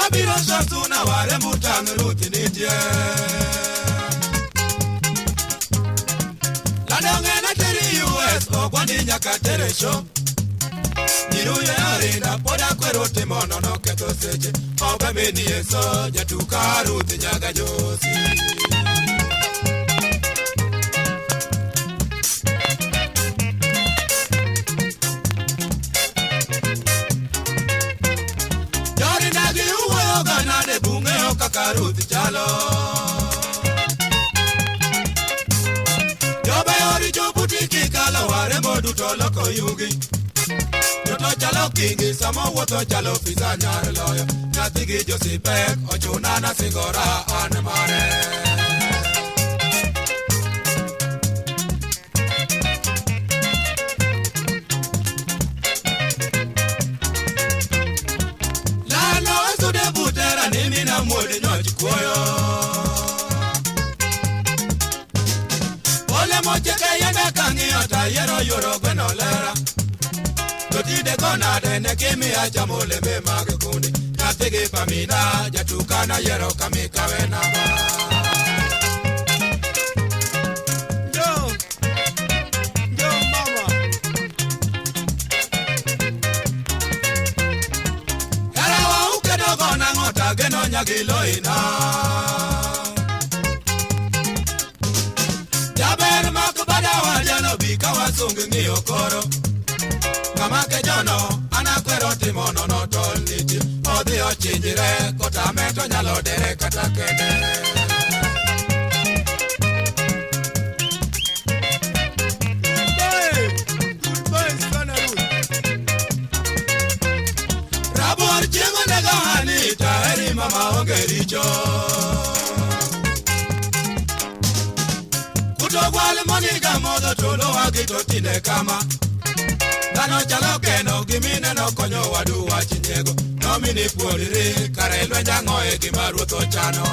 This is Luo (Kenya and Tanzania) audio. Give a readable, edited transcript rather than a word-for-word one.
wabiro sasuna ware mutang' Ruth nitie. Ladong'e nateri US ogwandi nyaka tere show. Nyiruye orinda pod akwero timo nono ketho seche. Obe mini yeso jatuka Ruth nyaga Josi. Jorinda gi wuoyo ga nade bung'eyo kaka Ruth chalo. Jobeyo richo buti kikalo warembo duto loko yugi. Joto chalo kingi samo wuotho chalo fisa nyar loyo. Nyathi gi Josipek ochuna nasingora an mare. Lalo asude butera ni mina muodi nyoch kuoyo. Ole mocheke yende kang'iyo tayiero yoro gweno lera. To tinde go nade ne kimiya chamo olembe mag kundi. Nyathi gi pamina jatukana yiero kamikawe namba. Yo, yo mama. Herawa ukedo go nang'o tageno nyagi loina. Jaber mak badawa jalo bi ka wasung ng'iyo koro. Ng'ama kejono an akwero timo nono tol nitie. Odhi ochinjre kotame to nyalo dere kata kende. Goodbye. Goodbye, Sana Ruth. Rabuor chieng' onego hani taheri mama onge richo. Kuto gwal moniga modho to lowagi to tinde kama. Dhano chalo keno gimineno konyo wadu wach nyiego. Nomini puonjri kare lwenj ang'o e gima ruoth ochano.